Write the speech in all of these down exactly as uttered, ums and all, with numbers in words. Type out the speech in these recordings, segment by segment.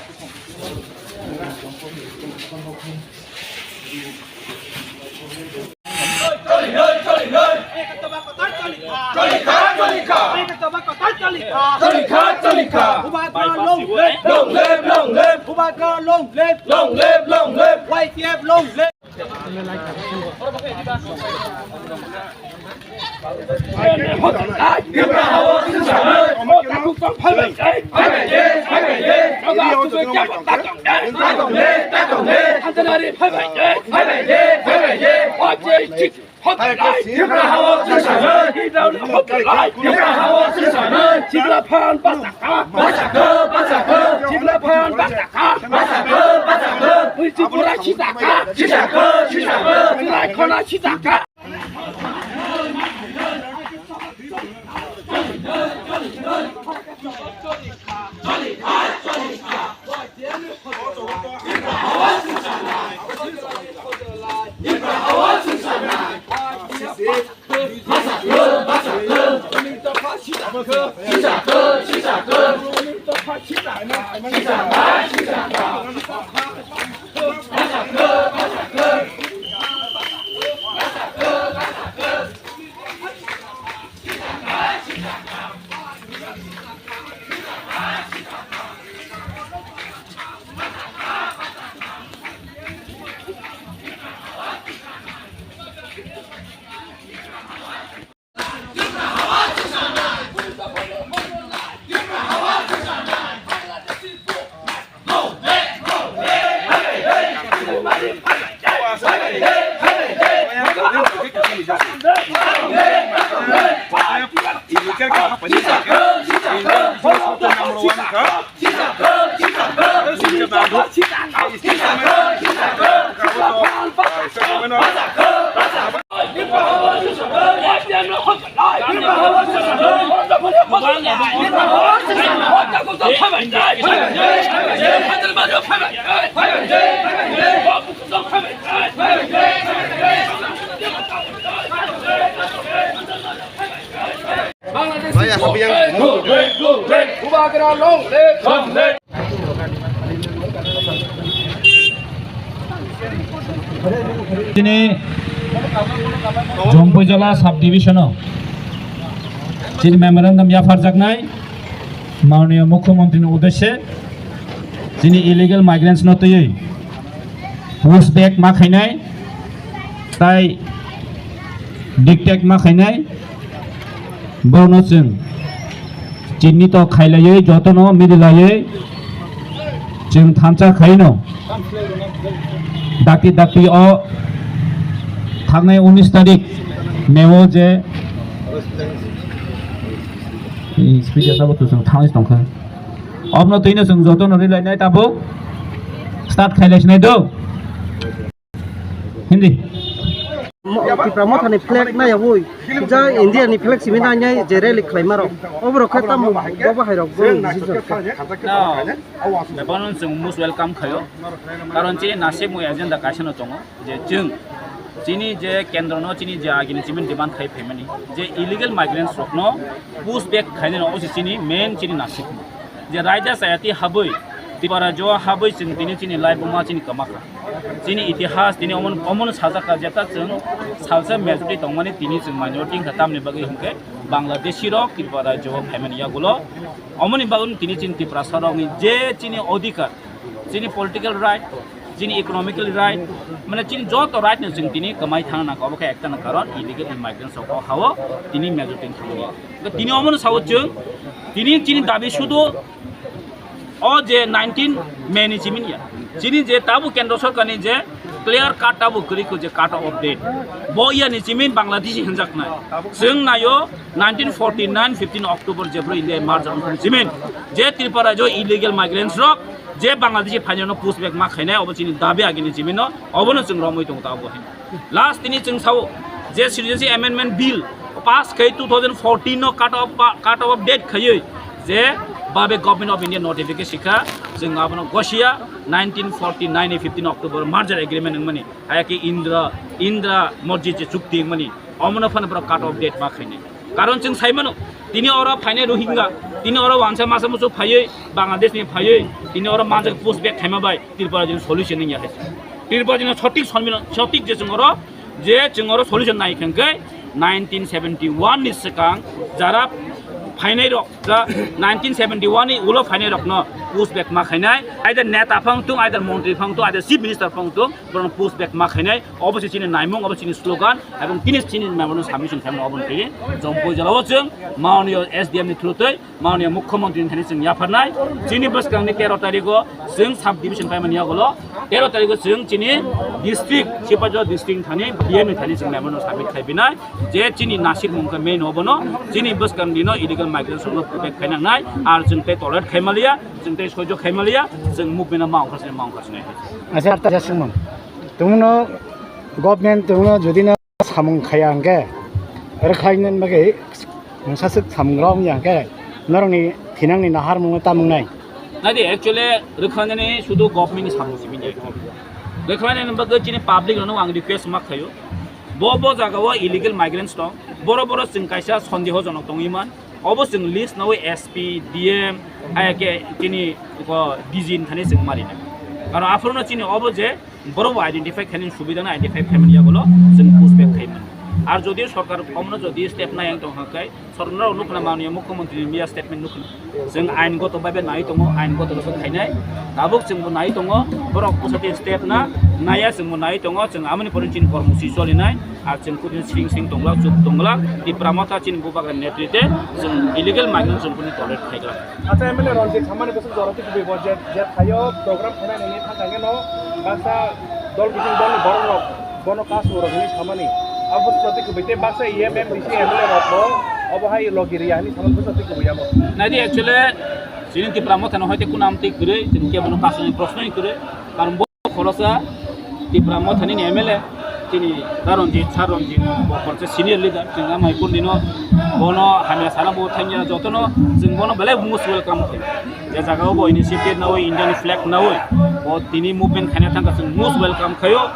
Long live, long live. Long live, long live. Bubagra long live. Long live, long live. Y T F long live. Bubagra long live, long live. Chini Jompuijala sub division o chini memorandum yapharjaknai Mananiya Mukhyamantri ni uddeshe chini illegal migrants no twiwi push back ma khainai tai dictate ma khainai. Bono chwng chinni to khailaiwi jotono mililaiwi chwng thansa khaino dakti dakti o thangnai unis tarik May o je speaker sabo to chwng thangwi tongkha. Obno twino chwng jotono rilainai tabuk start khailaisinai do. Hindi. Mo-, Tipra Motha ni flag naiyawi, ja India ni flag simi nainai je rally khlaima rok. Oborok khe tamo bo bahai rok bo decision kha. No. Bebano chwng most welcome khaio. Karon chini nasib mui agenda kaisa no tongo je chwng chini je kendro no chini je agini chiming demand khai phaimani je illegal migrants rok no push back khainai no osi chini main chini nasib. Je raida chayati habwi, Tipra jo habwi chwng tini chini laibuma chini kwmakha. Chini itihas tini omon, omon sajak ka jeta chwng salsa majority tongmani tini chwng minority wngkha tamni bagwi hinkhe Bangladeshi rok Tripura rajyo o phaimani yagulo. Omoni bagwi tini chini Tiprasa rokni je chini odhikar, chini political right, chini economical right, mane chini joto right no chwng tini kwmai thangna nangkha. Obo khe ekta na karon illegal immigrants rok o hao tini majority thangmani. Tini omono sao chwng, tini chini dabi sudu o je nineteen May ni chiming ya. Chini je tabu kendro sorkar ni je clear cut tabu kwrwi kho je cut of date. Bo ya ni chiming Bangladeshi hinjak nai. Chwng nayo nineteen forty-nine fifteen October je bro India merge wngkha chiming. Je Tripura jo illegal migrants rok je Bangladeshi phainai no push back ma khainai obo chini dabi agini chiming no obono chwng romwi tongo tabo hin. Last tini chwng sao je Citizenship Amendment Bill pass khai two thousand fourteen no cut off pa-, cut off date khaiwi je babe Government of India notification kha chwng abono gosia nineteen forty-nine ni fifteen October merger agreement wngmani hayaki Indra, Indra Morji je chukti wngmani omono phano borok cut off date ma khainai. Karon chwng sai mano, tini oro phainai Rohingya, Tini oro wansa masa musu phaiwi, Bangladesh ni phaiwi, tini oro manjak push back khaima bai Tripura jini solution wngya hai. Tripura jini sotik sonmino, sotik je chwng oro, je chwng oro solution nai khe hwnkhe nineteen seventy one ni swkang jara phainai rok, ja nineteen seventy one ni ulo phainai rokno push back ma khainai, either neta phang tung, either montri phang tung, either chief minister phang tung, borokno push back ma khainai, obo se chini naimung, obo chini slogan, ebong tini chini memorandum submission khaimani obo ni thani Jampui jora o chwng mananiya S D M ni through twi mananiya mukhyamantri ni thani chwng yapharnai. Chini bwskang ni tero tarikh o chwng sub division paimani yagulo, tero tarikh o chwng chini district, Sipahijala district ni thani D M ni thani chwng memorandum submit khai binai, je chini nasikmung khe main obono, chini bwskang dino illegal migrants rokno protect khainangnai, ar chwng tei tolerate khaimaliya, chwng tei soijo khaimaliya, chwng movement no ma ongkhar sinai, ma ongkhar sinai. Acha, ta jasungmung. Tumuno government tumuno jodi na samung khaya hwnkhe, rwkhlainani bagwi mungsa swk samung rok wngya hwnkhe, norokni thinangni naharmung tamo wngnai? Nadi, actually, rwkhlainani sudu government ni samung simi ya. Rwkhlainani bagwi chini public rokno ang request ma khayo. Bo, bo jaga o illegal migrants tong, boro, boro chwng kaisa sondehojonok tongwi man. Obo chwng list nawi S P, D M, hai khe chini ko D G ni thani chwng mari na. Karon aphuru no chini obo je borok bo identify khainani subida no identify khaimani yagulo chwng push back khaimani. Ar jodi sorkar omno jodi step nai ang tong kha khe, sorkar no nukna manwi mukhyamantri ni miya statement nukna. Chwng ain goto bai bai nai tongo, ain goto bai bai khainai. Tabuk chwng bo nai tongo, borok bwsati step na naya chwng bo nai tongo, chwng amoni pore chini kormosi cholinai. Ar chwng kudin sring sring tongla, chuk tongla, Tipra Motha chini bubagra netrite chwng illegal migrant chwng kudin tolerate khaigla. Acha M L A Ranjit Samani bwswk jora twi kubui bo je, je thaio program khainai nini thangkhe no baksa dol bising dol ni borok rok bono kasu rok hini samani. Abo bwswk jora twi kubui tei baksa E M M D C M L A rok bo obo hai logi riya hini samani bwswk jora twi kubui abo. Nadi actually chini Tipra Motha no hoite kunam twi kwrwi, chini kebono kasuni proshno kwrwi, karon bo Khorosa Tipra Mothani ni M L A, chini Da Ranjit, Sir Ranjit, bo khoroksa senior leader, chwng amai kundino, bono hamya sana bo thangya jotono, chwng bono belai most welcome khayo. Je jaga o bo initiative nawi, Indian flag nawi, bo tini movement khaina thangkha chwng most welcome khayo.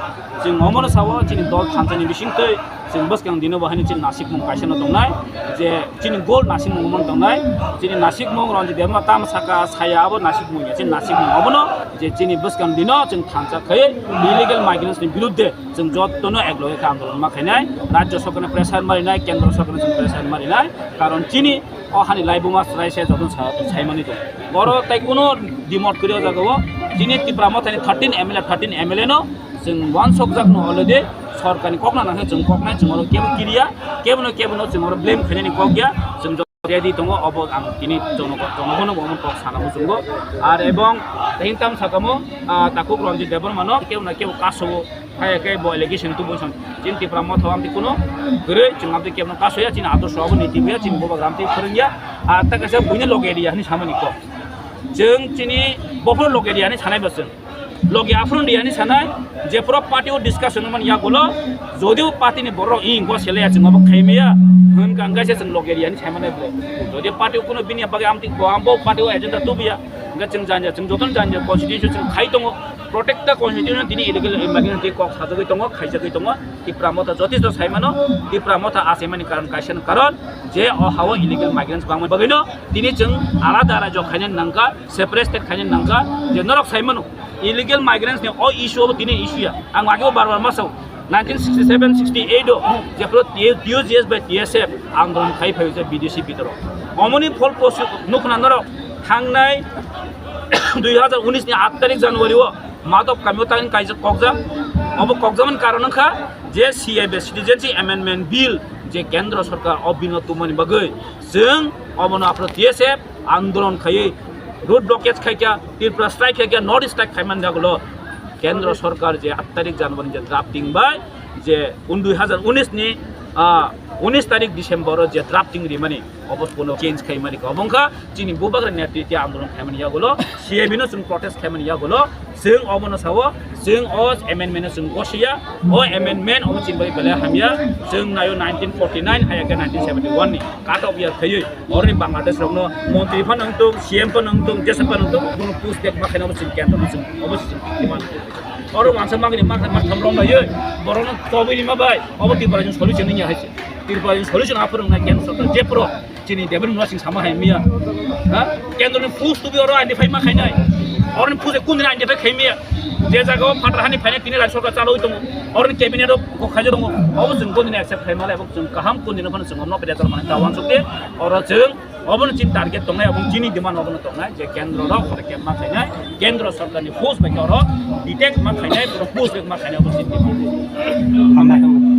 Chwng omono sao, chini dol thansa ni bisingtwi, Chwng bwskang dino bo haino chini nasikmung kaisa no tongnai, je chini goal nasikmung omo tongnai, chini nasikmung Ranjit Debbarma tamo saka saya abo nasikmung ya, chini nasikmung obono je chini bwskang dino chwng thansa khai illegal migrants ni birudde chwng jotono ekloge khe andolon ma khainai, rajya sorkar ni pressure marinai, kendra sorkar ni pressure marinai, karon chini o hani laibuma srai se jotono sa-, saimani tongo. Oro tai kuno dimot kwrwi o jaga o chini Tipra Mothani thirteen M L A, thirteen M L A no Chwng uansukjak no already sorkar ni kok no nangkhe chwng kok nai chwng oro kebo kiriya, kebo no kebo no chwng oro blame khainani kok ya, chwng ready tongo, obo ang tini jonogo, jonogo no bo kok sana muchungo. Ar ebong tei tam sakamo, ah, takhuk Ranjit Debbarma no kebo na kebo kaso o, hai khe bo allegation tubu chini Tipra Motha o amtwi kuno kwrwi chwng amtwi kebo no kaso ya, chini adorsho abo niti buya, chini bubagra amtwi phwrwng ya, ar ta kaisa buino loge riya hwnwi samani kok. Chwng chini bophor loge riya hwnwi sanai bo chwng. Logi aphuru riyani sanai, je pura party o discussion man yagulo, jodi o party ni borok i go sele ya chwng obo khaimaya, hwn ka hwnkhe se chwng logi riyani sai mane bo. Jodi party o kuno bini bagwi amtwi bo, ambo party o agenda tubuya, hwnkhe chwng janja, chwng jotono janja constitution chwng khai tongo, protect the constitution, tini illegal immigrant tei kok sajagwi tongo, khaijagwi tongo, Tipra Motha jotisto sai mano, Tipra Motha achaimani karon kaisa no karon, je o ha o illegal migrants bangmani bagwino, tini chwng alada rajyo khaina nangkha, separate state khaina nangkha, je norok sai mano, Illegal migrants ni o issue obo tini issue ya. Ang age o bar bar ma sao. Nineteen sixty seven sixty eight o jephru T U G S bai T S F andolon khai phaio je B D C bidoro. Omoni phol post nukna norok thangnai dui hazar unis ni aat tarik January o Madop kami o tangni kaijak kokjak. Obo kokjakmani karon wngkha je C A B Citizenship Amendment Bill je Kendra Sorkar o bill no tubumani bagwi chwng obono aphuru T S F andolon khaiwi road blockade khaikha, Tripura strike khaikha, North East strike khaimani jagulo Kendra Sorkar je aat tarik January je drafting bai je un dui hazar unis ni, ah, unis tarik December o je drafting rimani obo pono change khaimani kha. Obo wngkha chini bubagra netrite andolon khaimani yagulo, C A B no chwng protest khaimani yagulo, Chwng obono sao, chwng o amendment no chwng gosiya, o amendment omo chini bagwi belai hamya, chwng naio nineteen forty nine hai khe nineteen seventy one ni cut off year khaiwi, oroni Bangladesh rokno montri phano wngtong, C M phano wngtong, jesa phano wngtong, bono push back ma khaina obo chwng kendro no chwng obo chwng demand. Oro wansa magini ma kha ma tham rok naiwi, borokno tobwi rima bai, obo Tripura ni solution wngya hai se. Tripura ni solution aphuru wngnai kendro sorkar, jephru Chini David Murasing sama hai miya. Ha? Kendro ni post tubi oro identify ma khainai. Oro ni post kun identify khai miya. Je jaga o phatar hani phainai tini Rajya Sarkar chaloi tongo. Oro ni cabinet o kok khaijak tongo. Obo chwng kun accept khai male, obo chwng kaham kun dino phano chwng omno pede chal mane ta wansuk de. Oro chwng obo ni chini target tongnai, obo chini demand obo tongnai je kendro rok oro kemma khainai. Kendro Sarkar ni post bai oro detect ma khainai, oro post bai ma khainai obo chini demand.